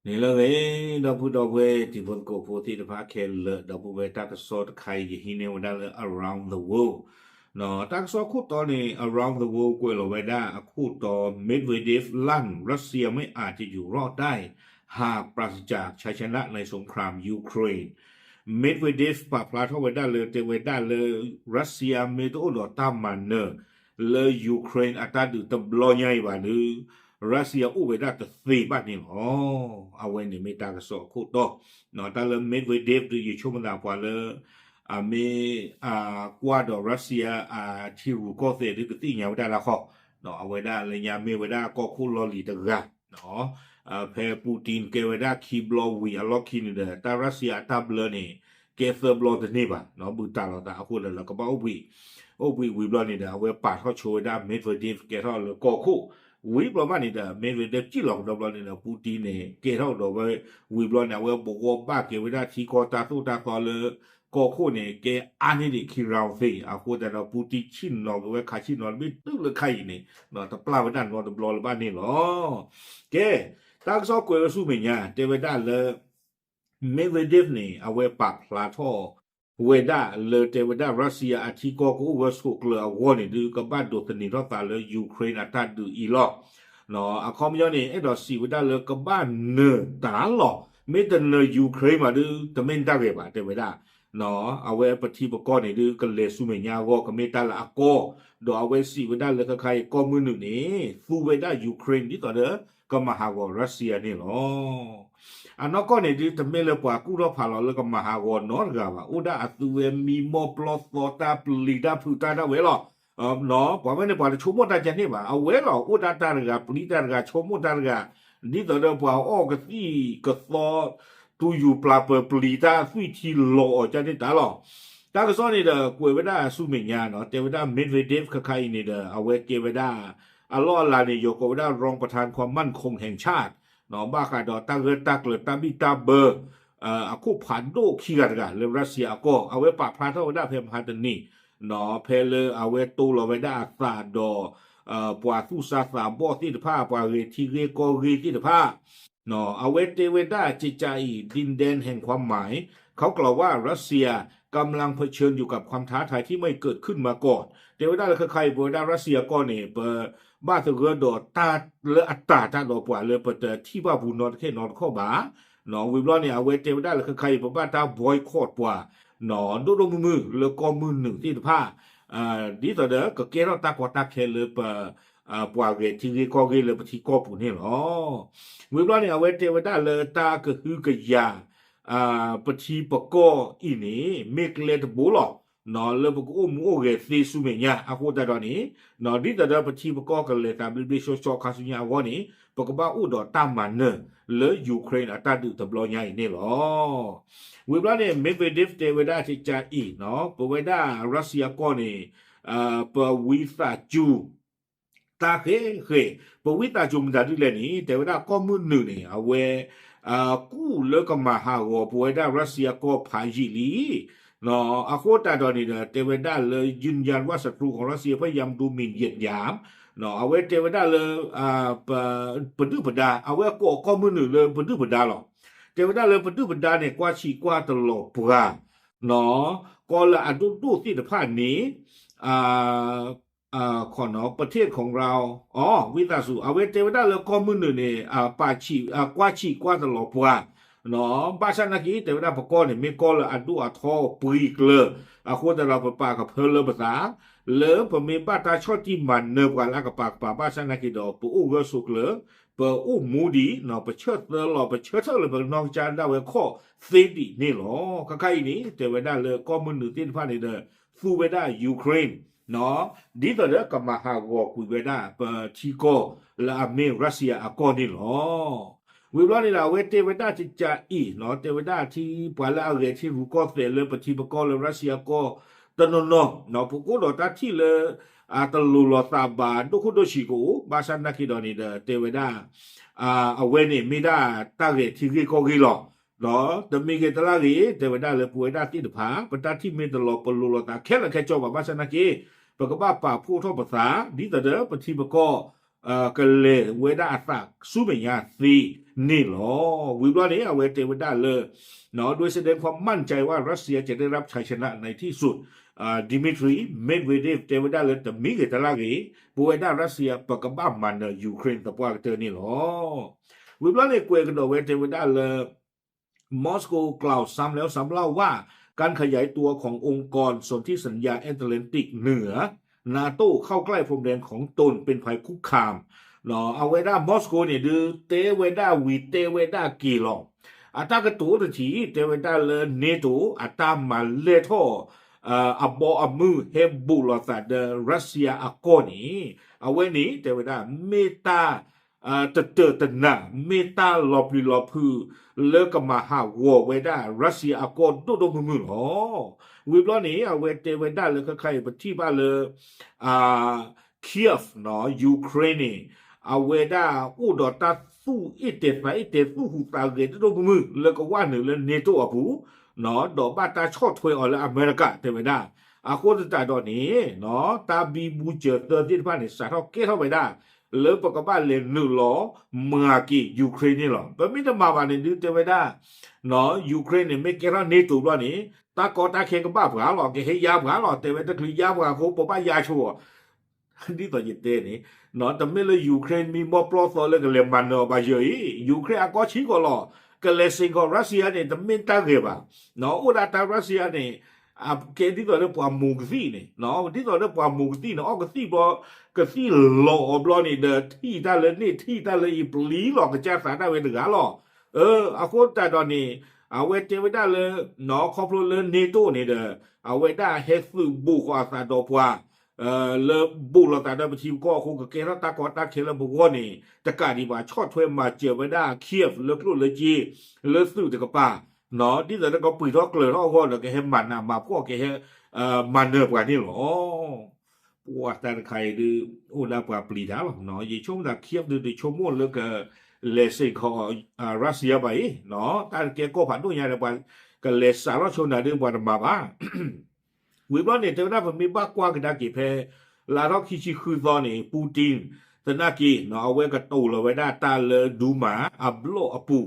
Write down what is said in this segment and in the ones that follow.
န့ၣ်လၢအဂ့ၤ ဒီပုၢ်ဒီဝဲၢ်တံၤဖိသကိးဖိသ့ၣ်တဖၣ်ခဲလၢာ် ဒီပုၢ်ဝဲၢ် တၢ်ကစီၣ်တခါအံၤ ယဟံးန့ၢ်ဝဲဒၣ်လၢ around the world တၢ်ကစီၣ်ခိၣ်တီန့ၣ် around the world ကွဲးလီၤဝဲဒၣ်အခိၣ်တီ Medvedev ลั่น รัสเซียไม่อาจจะอยู่รอดได้ หากปราศจากชัยชนะในสงครามยูเครน Medvedev ပာ်ဖျါထီၣ်ဝဲဒၣ်လၢ တဲဝဲဒၣ်လၢ ရၢၡစံယါမ့ၢ်တအိၣ်ဒီးတၢ်မၤနၢၤ လၢ Ukraine အတၢ်ဒုးတဘျီညါအံၤဘၣ်ဒီး ရၢၡစံယါအိၣ်ဝဲဒၣ်တသ့ဘၣ်န့ၣ်လီၤ. အဝဲန့ၣ်မ့ၢ်တၢ်ကစီၣ်အခိၣ်တီ, တၢ်လၢ Medvedev ဒီး ယဆိကမိၣ်သးပှၤလၢ အမ့ၢ် ကွၢ်ဒီးရၢၡစံယါအထံရူၢ်ကီၢ်သဲးဒီး ကသ့ၣ်ညါဝဲဒၣ်လၢဃီ, အဝဲဒၣ်လၢညါမ့ၢ်ဝဲဒၣ်ကီၢ်ခိၣ်လီၢ်လံၤတဂၤ ဖဲ Putin ကဲဝဲဒၣ်ခံဘျီဝံၤအလီၢ်ခံန့ၣ်ဒီး တၢ်ရၢၡစံယါအတၢ်ဘျၢန့ၣ် ကဲသၢဘျီတန့ၢ်ဘၣ်, ဘုးတၢ်လီၤသးအဃိဒီး လၢကဘၣ်အိၣ်ဘှံး, အိၣ်ဘှံးဝံၤဘျီန့ၣ်ဒီး အဝဲပာ်ထီၣ်ဆိဝဲဒၣ် Medvedev ကဲထီၣ်လၢကီၢ်ခိၣ်, ဝံၤဘျီဘၣ်န့ၣ်ဒီး Medvedev စံၣ်လီၤကဒီးဘျီန့ၣ်ဒီး Putin န့ၣ် ကဲထီၣ်ကဒီးဝဲ, ဝံၤဘျီန့ၣ် အဝဲဘှီဘၣ်က့ၤဝဲဒၣ်ထံကီၢ်တၢ်သိၣ်တၢ်သီလၢ ကီၢ်ခိၣ်န့ၣ် ကဲအါန့ၢ်ဒံးခံ round သ့, အဃိသတးဒီး Putin ဆ့ၣ်နီၤက့ၤဝဲခးဆ့ၣ်နီၤ တဘ့ၣ်တုၤလၢခါအံၤန့ၣ် တပျၢ်ဝဲဒၣ်နီတဘျီလၢၤဘၣ်န့ၣ်လီၤ. ကဲ, တၢ်ကစီၣ်ကွဲးဝဲဆူမဲာ်ညါ တဲဝဲဒၣ်လၢ Medvedev န့ၣ် အဝဲပာ်ဖျါထီၣ်ဝဲဒၣ်လၢတဲဝဲဒၣ် ရၢၡစံယါအထံကီၢ်ကအိၣ်ဂၢၢ်ဆိးကျၢၤအဂီၢ်န့ၣ်ဒီး ကဘၣ်ဒိးသန့ၤထီၣ်သးလၢ Ukraine အတၢ်ဒုးအံၤလီၤ. အခီပညီန့ၣ် အဲၣ်ဒိးစံးဝဲဒၣ်လၢကဘၣ်နၢၤတၢ်လီၤ. မ့ၢ်တနၢၤ Ukraine ဘၣ်ဒီး တမ့ၢ်တၢ်ဂ့ၤဘၣ် တဲဝဲဒၣ် အဝဲပထံပကီၢ်န့ၣ်ဒီး ကလဲၤဆူမဲာ်ညါအဂီၢ် ကမ့ၢ်တၢ်လၢအကီ, ဒီးအဝဲစံးဝဲဒၣ်လၢခဲခါအံၤ ကီၢ်မုၢ်နုာ်န့ၣ် သူဝဲဒၣ် Ukraine ဒ်သိးဒီး ကမၤဟးဂီၤရၢၡစံယါန့ၣ်လီၤ. အနီၢ်ကီၢ်န့ၣ်ဒီး တမ့ၢ်လၢပှၤကူၣ်ထီၣ်ဖးလီၤလၢကမၤဟးဂီၤနီတဂၤဘၣ်, အိၣ်ဒၣ်အသုဝဲမံမီၢ်ပျီသီတၢ်ပျံၤတၢ်ဖုးတၢ်ဒၣ်ဝဲလီၤ. ပှၤဝဲန့ၣ် ပှၤတဆိကမိၣ်တၢ်ကန့ၣ်ဘၣ်, အဝဲလီၤ အိၣ်ဒၣ်တၢ်တဂၤ ပျံၤတၢ်တဂၤ ဆိကမိၣ်တၢ်တဂၤ, ဒ်သိးဒီးပှၤအီၣ်ကသံၣ်ကသီ တူၢ်ယူၤပျၢ်ပၢၤပျံၤတၢ်သွံၣ်ထံလီၤအီၤကန့ၣ်တၢ်လီၤ. တၢ်ကစီၣ်န့ၣ်ဒီး ကွဲးဝဲဒၣ်ဆူမဲာ်ညါနီၤ, တဲဝဲဒၣ် Medvedev ခဲခါအံၤန့ၣ်ဒီး အဝဲကဲဝဲဒၣ် အလီၢ်အလၤန့ၣ် ယိၤကိးဝဲဒၣ် รองประธานความมั่นคงแห่งชาติ ဘၣ်ဃးဒီးတၢ်ဂၢၢ်တၢ်ကျၢၤတၢ်ဘံၣ်တၢ်ဘၢ အခိၣ်ဖးဒိၣ်ခံဂၤတဂၤလၢရၢၡစံယါအကီၢ်, အဝဲပာ်ဖျါထီၣ်ဝဲဒၣ်ဖဲမဟါတနံၤ ဖဲလၢအဝဲတိလီၤဝဲဒၣ်အသးဒီး ပှၤသူၣ်စၢ်သးဘီၣ်သ့ၣ်တဖၣ် ပှၤဂဲၤထံဂ့ၢ်ကီၢ်ဂ့ၢ်သ့ၣ်တဖၣ် အဝဲတဲဝဲဒၣ် ကကးအံၤ ดินแดนแห่งความหมาย เขากล่าวว่ารัสเซียกำลังเผชิญอยู่กับความท้าทายที่ไม่เคยเกิดขึ้นมาก่อน တဲဝဲဒၣ်လၢခဲခါအံၤ ပဝဲဒၣ်ရၢၡစံယါကီၢ်န့ၣ် ပဘၣ်သဂၢၢ်ဒီးတၢ်လၢအတၤတၢ်ဒီးပှၤလၢပတထံၣ်ဘၣ်ပူၤနီတခဲနီတခီၣ်ဘၣ်. ဝံၤဘျီန့ၣ် အဝဲတဲဝဲဒၣ်လၢခဲခါအံၤ ပဘၣ်တၢ် boycott ပှၤ ဒိၣ်ဒိၣ်မုၢ်မုၢ်လၢကီၢ်မုၢ်နုာ်သ့ၣ်တဖၣ် ဒ်သိးဒီးကကဲထီၣ်တၢ်ကီတၢ်ခဲလၢပ ပှၤဂဲၤထံဂ့ၢ်ကီၢ်ဂ့ၢ်လၢပထံကီၢ်ပူၤန့ၣ်လီၤ. ဝံၤဘျီန့ၣ် အဝဲတဲဝဲဒၣ်လၢတၢ်ကဟုကယာ် ပထံပကီၢ်အံၤန့ၣ် မ့ၢ်ကျဲတဘိလီၤ လၢပကအိၣ်မူအိၣ်ဂဲၤသ့ဆူမဲာ်ညါ အဃိသတးဒီးန့ၣ် ဒ်သိးဒီးပထံပကီၢ်ကလဲၤသးဘျ့ဘျ့ဆှီဆှီခါဆူညါအဂီၢ်န့ၣ် ပကဘၣ်အိၣ်ဒီးတၢ်မၤနၢၤလၢ Ukraine အတၢ်ဒုးတဘျီညါအံၤန့ၣ်လီၤ. ဝံၤဘျီန့ၣ် Medvedev တဲဝဲဒၣ်ကကးအံၤ ပဝဲဒၣ်ရၢၡစံယါကီၢ်န့ၣ် ပဝံသးစူၤ တၢ်ဃဲးဃဲး ပဝံသးစူၤမတၤဒ်လဲၣ်န့ၣ် တဲဝဲဒၣ်ကီၢ်မုၢ်နုာ်န့ၣ် အဝဲ ကူၣ်လၢကမၤဟးဂီၤပဝဲဒၣ်ရၢၡစံယါကီၢ်ဖးယံာ်လံ အဃိသတးဒီးန့ၣ်ဒီး တဲဝဲဒၣ်လၢ ยืนยันว่าศัตรูของรัสเซียพยายามดูหมิ่นเหยียดหยาม အဝဲတဲဝဲဒၣ်လၢ ပဒုၣ်ပဒါ အဝဲကိးကီၢ်မုၢ်နုာ်လၢပဒုၣ်ပဒါလီၤ. တဲဝဲဒၣ်လၢပဒုၣ်ပဒါန့ၣ် ကွၢ်ဆံးကွၢ်တလီၤပှၤ ကီၢ်လၢအဒိၣ်ဒိၣ်သ့ၣ်တဖၣ်န့ၣ် ခီနီၤ ประเทศของเรา အဝံသးစူၤ အဝဲတဲဝဲဒၣ်လၢကီၢ်မုၢ်နုာ်န့ၣ် ပာ်ဆံး ကွၢ်ဆံးကွၢ်တလီၤပှၤ ဘၣ်ဆၣ်နာ်က့ တဲဝဲဒၣ်ပကီၢ်န့ၣ် မ့ၢ်ကီၢ်လၢအဒိၣ်အထီပှံၤကျၢၤ အဃိသတးဒီးပပာ်ကဖၢလၢပသး လၢပမ့ၢ်ဘၣ်တၢ်ဆီၣ်တံၢ်မၤနၢၤပှၤလၢအကပၤကပၤ ဘၣ်ဆၣ်နာ်က့ဒီး ပအိၣ်ဂၢၢ်ဆိးကျၢၤ ပအိၣ်မူဒံး ပဆၢသၢလီၤ ပဆၢထၢၣ်လၢပနီၢ်ကစၢ်ဒၣ်ဝဲခီၣ်သ့ဒံးန့ၣ်လီၤ. ခဲခါအံၤန့ၣ် တဲဝဲဒၣ်လၢကီၢ်မုၢ်နုာ်သ့ၣ်တဖၣ်န့ၣ်ဒီး သူဝဲဒၣ် Ukraine ဒ်သိးဒီးကမၤဟးဂီၤကွံာ်ဝဲဒၣ်ပထံကီၢ်လၢအမ့ၢ်ရၢၡစံယါအကီၢ်န့ၣ်လီၤ. ဝံၤဘျီန့ၣ်ဒီး အဝဲတဲဝဲဒၣ်ကကးအံၤ တဲဝဲဒၣ်ထံပှၤလၢအဂဲၤထံရူၢ်ကီၢ်သဲးလၢပထံပကီၢ်လၢရၢၡစံယါကီၢ်တနီၤနီၤ ပကအိၣ်ဒီးတၢ်ထံၣ်လၢ တလိၤလိာ်သးဘၣ်ဒိၣ်ခိၣ်ဒိၣ်ဆံးကအိၣ် ဘၣ်ဆၣ်နာ်က့ဒီးန့ၣ်ဒီး တဲဝဲဒၣ် အဝဲန့ၣ်မ့ၢ်ဒၣ်တၢ်ဂဲၤထံဂ့ၢ်ကီၢ်ဂ့ၢ်လီၤ. ဒီးတမံၤဂ့ၤတလါဂ့ၤ တဲဝဲဒၣ်လၢပဝဲဒၣ်သ့ၣ်တဖၣ် ပတၢ်ထံၣ်မ့ၢ်တလီၤ ပလိၤလိာ်သးခဲလၢာ်ခဲဆ့ဘၣ် ဘၣ်ဆၣ်နာ်က့ ပကဘၣ်ပာ်ဖှိၣ်ထီၣ်ပသး ဒ်သိးဒီးပထံပကီၢ် ကလဲၤဝဲဒၣ်အသးဆူမဲာ်ညါသ့ န့ၣ်လီၤ. ဝံၤဘျီန့ၣ် အဝဲတဲဝဲဒၣ်လၢ ด้วยแสดงความมั่นใจว่ารัสเซียจะได้รับชัยชนะในที่สุด Dmitry Medvedev တဲဝဲဒၣ်လၢ တမံၤဂ့ၤတလါဂ့ၤ ပဝဲဒၣ် Russia ပကဘၣ်မၤနၢၤ Ukraine သပှၢ်ကတၢၢ်န့ၣ်လီၤ. ဝံၤဘျီန့ၣ် ကွဲးကဒီးဝဲတဲဝဲဒၣ်လၢ Moscow กล่าวซ้ำแล้วซ้ำเล่าว่า การขยายตัวขององค์กรสนธิสัญญาแอตแลนติกเหนือ NATO เข้าใกล้พรมแดนของตนเป็นภัยคุกคาม အဝဲဒၣ် Moscow န့ၣ် ဒုးတဲဝဲဒၣ်ဝံၤတဲဝဲဒၣ်က့ၤလီၤ. အတၢ်ကတိၤတထံၣ် တဲဝဲဒၣ်လၢ NATO အတၢ်မၤလဲၢ်ထီၣ် အဘီအမုၢ်ဟဲဘူးလိာ်သးဒီး Russia အကီၢ်န့ၣ် အဝဲန့ၣ် တဲဝဲဒၣ် မ့ၢ်တၢ် တတၢာ်တနၢ် မ့ၢ်တၢ်လီၤပျံၤလီၤဖုး လၢကမၤဟးဂီၤဝဲဒၣ် Russia အကီၢ်ဒိၣ်ဒိၣ်မုၢ်မုၢ်လီၤ. ဝံၤဘျီန့ၣ် အဝဲတဲဝဲဒၣ်လၢခဲခါအံၤ ပထံၣ်ဘၣ်လၢ Kyiv နီၤ Ukraine န့ၣ် အဝဲဒၣ်အိၣ်ဒီးတၢ်သူၣ်အ့ၣ်တဲာ်သးအ့ၣ်တဲာ် သူၣ်ဟူးသးဂဲၤဒိၣ်ဒိၣ်မုၢ်မုၢ် လၢကဝဲနုာ်လၢ NATO အပူၤ ဒီးဘၣ်တၢ်ဆီၣ်ထွဲအီၤလၢအမဲရကၤ တဲဝဲဒၣ်. အဃိသတးဒီးန့ၣ် တၢ်ဘံဘူစၢၤသၢသ့ၣ်တဖၣ်န့ၣ် စးထီၣ်ကဲထီၣ်ဝဲဒၣ် လၢပကဘၣ်လဲၤနုာ်လီၤမၤက့ၤ Ukraine န့ၣ်လီၤ. ပမ့ၢ်တမၤဘၣ်န့ၣ် ဒုးတဲဝဲဒၣ် Ukraine န့ၣ် မ့ၢ်ကဲထီၣ် NATO ဘျီန့ၣ် တၢ်ကီတၢ်ခဲကဘၣ်ပှၤလီၤ ကဟဲယါပှၤလီၤ တဲဝဲတချုးယါပှၤအဃိ ပဘၣ်ယါဆိအီၤ ဒ်သိးယတဲန့ၣ် တမ့ၢ်လၢ Ukraine မံဘီပျီသီလၢကလဲၤမၤနၢၤအီၤဘၣ်ယဲၢ်အံၤ Ukraine အကီၢ်ဆံးကီးလီၤ. ကလဲၤစ့ၢ်ကီး Russia န့ၣ် တမ့ၢ်တၢ်ဂ့ၤဘၣ်. အိၣ်ဒၣ်တၢ် Russia န့ၣ် ကဲဒ်သိးလၢပှၤမူၤကသံၣ်န့ၣ် ဒ်သိးလၢပှၤမူၤကသံၣ်န့ၣ် အီၣ်ကသံၣ်ဘျီ ကသံၣ်လီၤအီၤဘျီန့ၣ်ဒီး ထံၣ်တၢ်လၢန့ၣ် ထံၣ်တၢ်လၢအံၤ ပျံၤလီၤကစၢ်သးဒၣ်ဝဲတဂၤလီၤ. အဃိသတးဒီးန့ၣ် အဝဲတဲဝဲဒၣ်လၢ ခီဖျိလၢ NATO န့ၣ်ဒီး အဝဲဒၣ်ဟဲသုးဘူးဃီၤအသးဒီးပှၤ လၢဘူးလိာ်သးဒီးပထံပကီၢ်အဃိ ကကဲထီၣ်တၢ်ကီတၢ်ခဲလၢပဂီၢ်န့ၣ် တကးဒံးဘၣ် ဆီၣ်ထွဲမၤစၢၤဝဲဒၣ် Kyiv လၢကျိၣ်လၢစ့ လၢသုးတကပၤ ဒ်သိးလၢကပှ့ၤထီၣ်ကျၢၤထီၣ်အဂီၢ်ဒီး ကဟဲမၤနးမၤဖှီၣ် ကဟဲ မၤနၢၤပှၤန့ၣ်လီၤ. ပှၤတၢ်တခါအံၤဒုး အိၣ်ဒၣ်ပှၤပျံၤတၢ်လီၤ. ယဆိကမိၣ်သး Kyiv ဒုး တဆိကမိၣ်လၢက လဲၤစ့ၢ်ကီး Russia ဘၣ်အံၤ တၢ်ကဲကီၢ်ဖးဒိၣ်ညါဒီး ပှၤကလဲၤစးထီၣ်ဆိနၤဒုး ပှၤတမၤဘၣ်. ဝံၤဘျီန့ၣ် တဲဝဲဒၣ် ပမ့ၢ်ဘၣ်ကွၢ်ကဒါက့ၤဖဲ လါထီၣ်ခံဆံဃုသီန့ၣ် Putin သနာ်က့ အဝဲကတိၤလီၤဝဲဒၣ်တၢ်လၢ Duma အဘျီၣ်အပူၤ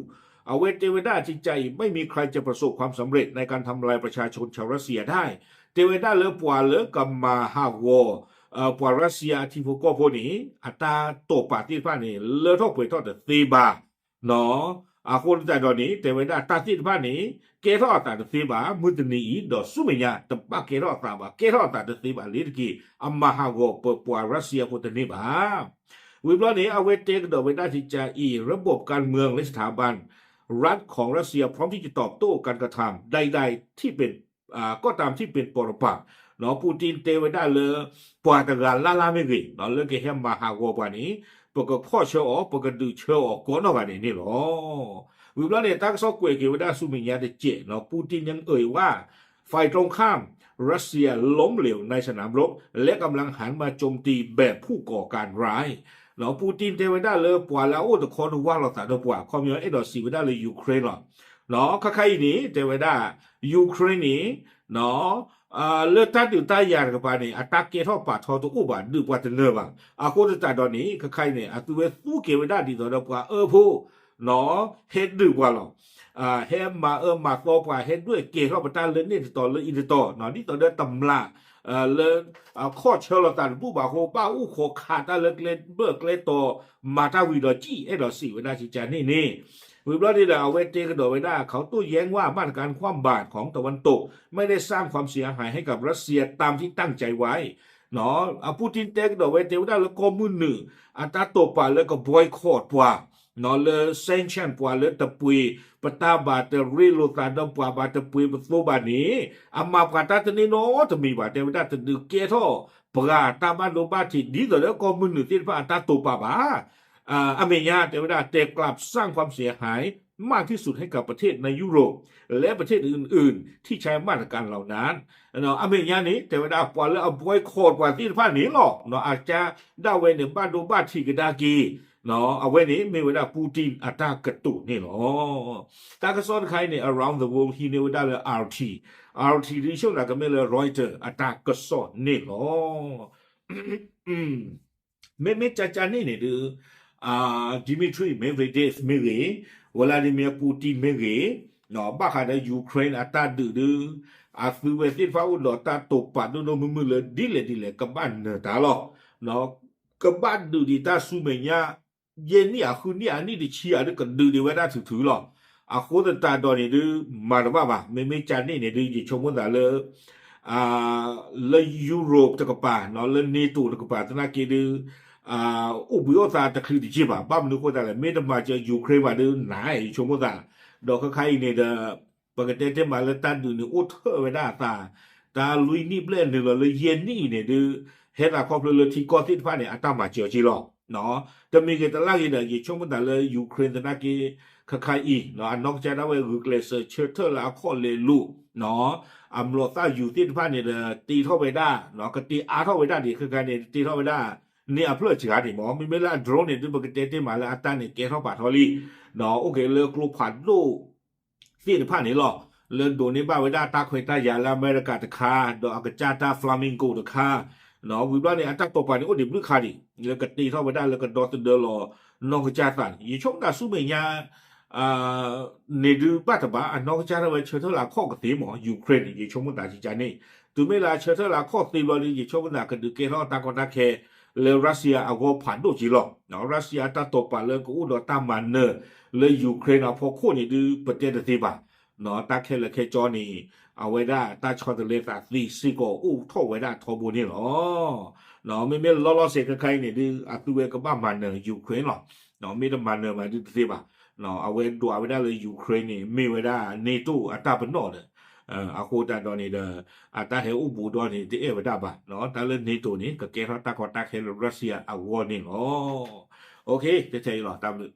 အဝဲတဲဝဲဒၣ် အကကါအံၤ ไม่มีใครจะประสบความสำเร็จในการทำลายประชาชนชาวรัสเซียได้ တဲဝဲဒၣ်လၢပှၤလၢကမၤဟးဂီၤ ပှၤ Russia အထံဖိကီၢ်ဖိန့ၣ် အတၢ်တိာ်ပာ်သ့ၣ်တဖၣ်န့ၣ် လၢထီၣ်ပှဲၤထီၣ်တသ့ဘၣ် အဃိသတးဒီးန့ၣ် တဲဝဲဒၣ်တၢ်သ့ၣ်တဖၣ်န့ၣ် ကဲထီၣ်အသးတသ့ဘၣ် မုၢ်တနံၤအံၤ ဒီးဆူမဲာ်ညါ တဘၣ်ကဲထီၣ်အသးဘၣ် ကဲထီၣ်အသးတသ့ဘၣ်လ့ၤတက့ၢ် အမၤဟးဂီၤပပှၤ Russia ဖိတန့ၢ်ဘၣ်. ဝံၤဘျီန့ၣ် အဝဲတဲကဒီးဝဲဒၣ် ကကါအံၤ ระบบการเมืองและสถาบันรัฐของรัสเซียพร้อมที่จะตอบโต้การกระทำใดๆที่เป็น ก็ตามที่เป็นปรปักษ์ Putin တဲဝဲဒၣ်လၢ ပှၤတဂၤလၢ်လၢ်မ့ၢ်ဂ့ၤ လၢကဟဲမၤဟးဂီၤပှၤန့ၣ် ပကဖီၣ်ဆၢအီၤ ပကဒုးဆၢအီၤကိးနီၢ်ဂၤဒဲးန့ၣ်လီၤ. ဝံၤဘျီန့ၣ် တၢ်ကစီၣ်ကွဲးက့ၤဝဲဒၣ်ဆူမဲာ်ညါတစဲး Putin ยังเอ่ยว่าฝ่ายตรงข้ามรัสเซียล้มเหลวในสนามรบและกำลังหันมาโจมตีแบบผู้ก่อการร้าย Putin တဲဝဲဒၣ်လၢ ပှၤလၢအအိၣ်တခီတဝၢ်လိာ်သးဒီးပှၤ ခီပညီအဲၣ်ဒိးစံးဝဲဒၣ်လၢ Ukraine လီၤ. ခဲခါအံၤန့ၣ် တဲဝဲဒၣ် Ukraine န့ၣ် လၢတၢ်ဒုးတၢ်ယၤတကပၤန့ၣ် အတၢ်ကဲထီၣ်ပာ်ထီတအိၣ်ဘၣ် ဒုးပှၤတနၢၤဘၣ်. အဃိသတးဒီးန့ၣ် ခဲခါအံၤန့ၣ် အသုဝဲသူက့ၤဝဲဒၣ်ဒ်သိးဒီးပှၤအၢဖိ ဟဲဒုးပှၤလီၤ. ဟဲမၤအၢမၤသီပှၤ ဟဲဒွဲၣ်ကဲၤထီၣ်ပတၢ်လၢန့ၣ်တတီၤလၢအံၤတတီၤ ဒ်သိးဒီးတမျး လၢ ခီၣ်ဆၢလိာ်သးတဘူၣ်ဘၣ်အဃိ ဘၣ်အိၣ်ခိးခးတၢ်လၢကျဲဘၢၣ်ကျဲတီၤ မၤတၢ်ဝံၤဒီးစံၣ် အဲၣ်ဒိးစံးဝဲဒၣ်ကကါန့ၣ်န့ၣ် ဝံၤဘျီန့ၣ်ဒီး အဝဲတဲကဒီးဝဲဒၣ် เขาโต้แย้งว่ามาตรการคว่ำบาตรของตะวันตกไม่ได้สร้างความเสียหายให้กับรัสเซียตามที่ตั้งใจไว้ เนาะ อา ปูติน တဲကဒီးဝဲ တဲဝဲဒၣ်လၢကီၢ်မုၢ်နုာ် အတၢ်တိာ်ပာ်လၢက boycott ပှၤ လၢ sanction ပှၤလၢတပှ့ၤ ပတၢ်ဘၣ်တရ့လိာ်သးဒီးပှၤ ဘၣ်တပှ့ၤပသိဘၣ်န့ၣ် အမၤပှၤတၢ်တန့ၢ်နီတမံၤဘၣ် တဲဝဲဒၣ် တဒုးကဲထီၣ်ပှၤတၢ်ဘၣ်ဒိဘၣ်ထံး ဒ်သိးလၢကီၢ်မုၢ်နုာ်သ့ၣ်တဖၣ်အတၢ်တိာ်ပာ်ဘၣ် အမဲာ်ညါ တဲဝဲဒၣ် แต่กลับสร้างความเสียหายมากที่สุดให้กับประเทศในยุโรปและประเทศอื่นๆที่ใช้มาตรการเหล่านั้น အမဲာ်ညါန့ၣ် တဲဝဲဒၣ် ပှၤလၢအ boycott ပှၤသ့ၣ်တဖၣ်န့ၣ်လီၤ အကါဒၣ်ဝဲန့ၣ် ဘၣ်ဒိဘၣ်ထံးကဒါက့ၤ အဝဲန့ၣ်မ့ၢ်ဝဲဒၣ် Putin အတၢ်ကတိၤန့ၣ်လီၤ. တၢ်ကစီၣ်တခါအံၤန့ၣ် around the world ဟံးန့ၢ်ဝဲဒၣ်လၢ RT, RT ဒ်ဆိကမိၣ်သးကမ့ၢ်လၢ Reuters အတၢ်ကစီၣ်န့ၣ်လီၤ. မ့မ့ၢ်ကကါန့ၣ်န့ၣ်ဒုး Dmitry Medvedev မ့ၢ်ဂ့ၤ, Vladimir Putin မ့ၢ်ဂ့ၤ, ဘၣ်ဃးဒီး Ukraine အတၢ်ဒုးဒုး အသုဝဲသ့ၣ်တဖၣ်အိၣ်ဒီးတၢ်တိာ်ပာ်ဒိၣ်ဒိၣ်မုၢ်မုၢ်လၢဒ်လဲၣ်ဒ်လဲၣ် ကဘၣ်နၢၤတၢ်လီၤ. ကဘၣ်ဒုးဒံးတၢ်ဆူမဲာ်ညါ ယဲၢ်နံၣ်အဃုနံၣ်အနံၣ်တဆံအဒုးကဒုးဒံးဝဲဒၣ်ထုးထုးလီၤ. အဃိသတးဒီးန့ၣ်ဒုး မၤတဘၣ်ဘၣ်. မ့မ့ၢ်ကန့ၣ်န့ၣ်ဒုး ယဆိကမိၣ်သးလၢ လၢ Europe တကပၤ လၢ NATO တကပၤသနာ်က့ဒုး အိၣ်ဘှံးအိၣ်သါတချုးတက့ၢ်ဘၣ်. ဘၣ်မနုၤအဃိသတးလဲၣ် မ့ၢ်တမၤစၢၤ Ukraine ဘၣ်ဒုးနၤ ယဆိကမိၣ်သး ဒီးခဲခါအံၤန့ၣ်ဒီး ပကတဲတ့ၢ်မးလၢတၢ်ဒုးန့ၣ်အိၣ်ထၢၣ်ဝဲဒၣ်အသး တၢ်လွံၢ်နံၣ်ဘျဲၣ်နုာ်လီၤလၢယဲၢ်နံၣ်အံၤန့ၣ်ဒုး ဟဲသးခီဖျိလၢထံကီၢ်သ့ၣ်တဖၣ်န့ၣ် အတၢ်မၤစၢၤက့လီၤ. တမံၤဂ့ၤတလၢ်ဂ့ၤဒီး ယဆိကမိၣ်သးလၢ Ukraine သနာ်က့ ခဲခါအံၤ အနီၢ်ကစၢ်ဒၣ်ဝဲဂုာ်ကျဲးစၢးဆၢထၢၣ်လၢအခီၣ်လဲၤလိာ် အမျိာ်သၣ်ယူၤသ့ၣ်တဖၣ်န့ၣ်ဒီး တ့ထီၣ်ဝဲဒၣ် ကတ့အါထီၣ်ဝဲဒၣ်ဒံး ခဲခါန့ၣ် တ့ထီၣ်ဝဲဒၣ် န့ၢ်အဖျၢၣ်စှၤန့ၣ်မ့ၢ် မ့မ့ၢ်လၢအ drone န့ၣ်ဒုး ပကတဲတ့ၢ်မးလၢအတၢ်န့ၣ်ကဲထီၣ်ပာ်ထီၣ်လံ အိၣ်က့ၤလၢကျိဖးဒိၣ် သ့ၣ်တဖၣ်န့ၣ်လီၤ. လၢဒိးန့ၢ်ဘၣ်ဝဲဒၣ်တၢ်ခွဲးတၢ်ယာ်လၢအမဲရကၤတခါ ဒီးအကစၢ်တၢ် Flamingo တခါ ဝံၤဘျီန့ၣ် အတၢ်တိာ်ပာ်န့ၣ်အိၣ်ဒံးဘျုးခါဒံး လၢကတ့ထီၣ်ဝဲဒၣ်လၢကဒီသဒၢလီၤ နီၢ်ကစၢ်သးန့ၣ် ယဆိကမိၣ်သးဆူမဲာ်ညါ န့ၣ်ဒုးဘၣ်တဘၣ် အနီၢ်ကစၢ်ဒၣ်ဝဲဆၢထၢၣ်လၢအခီၣ်ကသ့မ့ၢ် Ukraine န့ၣ် ယဆိကမိၣ်သးကကန့ၣ် တုၤမ့ၢ်လၢအဆၢထၢၣ်လၢအခီၣ်သ့ဘျီဒုး ယဆိကမိၣ်သးကဒုးကဲထီၣ်တၢ်ကီတၢ်ခဲ လၢ Russia အဂီၢ်ဖးဒိၣ်က့လီၤ. Russia အတၢ်တိာ်ပာ်လၢကအိၣ်ဒီးတၢ်မၤနၢၤ လၢ Ukraine အဖီခိၣ်န့ၣ်ဒုး ပတဲတသ့ဘၣ်. တၢ်ခဲလၢာ်ခဲကၠီန့ၣ် အဝဲဒၣ်တၢ်ဆီတလဲသးသ့စ့ၢ်ကီးအိၣ်ထီၣ်ဝဲဒၣ်ထီဘိန့ၣ်လီၤ. မ့မ့ၢ်လီၤလီၤဆဲးခဲခါအံၤန့ၣ်ဒုး အသုဝဲကဘၣ်မၤနၢၤ Ukraine လီၤ. မ့ၢ်တမၤနၢၤဘၣ်ဒုးတသ့ဘၣ်. အဝဲဒွးဝဲဒၣ်လၢ Ukraine န့ၣ် မ့ၢ်ဝဲဒၣ် NATO အတၢ်ပနီၣ်ဒီး အဃိသတးဒီးန့ၣ်ဒီး အတၢ်ဟဲအိၣ်ဘူးဒီးန့ၣ် တအဲၣ်ဝဲဒၣ်ဘၣ်. တၢ်လၢ NATO န့ၣ် ကကဲထီၣ်တၢ်ကီတၢ်ခဲလၢ Russia အဂီၢ်န့ၣ်လီၤ. အိၣ်ခ့ တဲထဲအံၤလီၤ တၢ်ဘျုး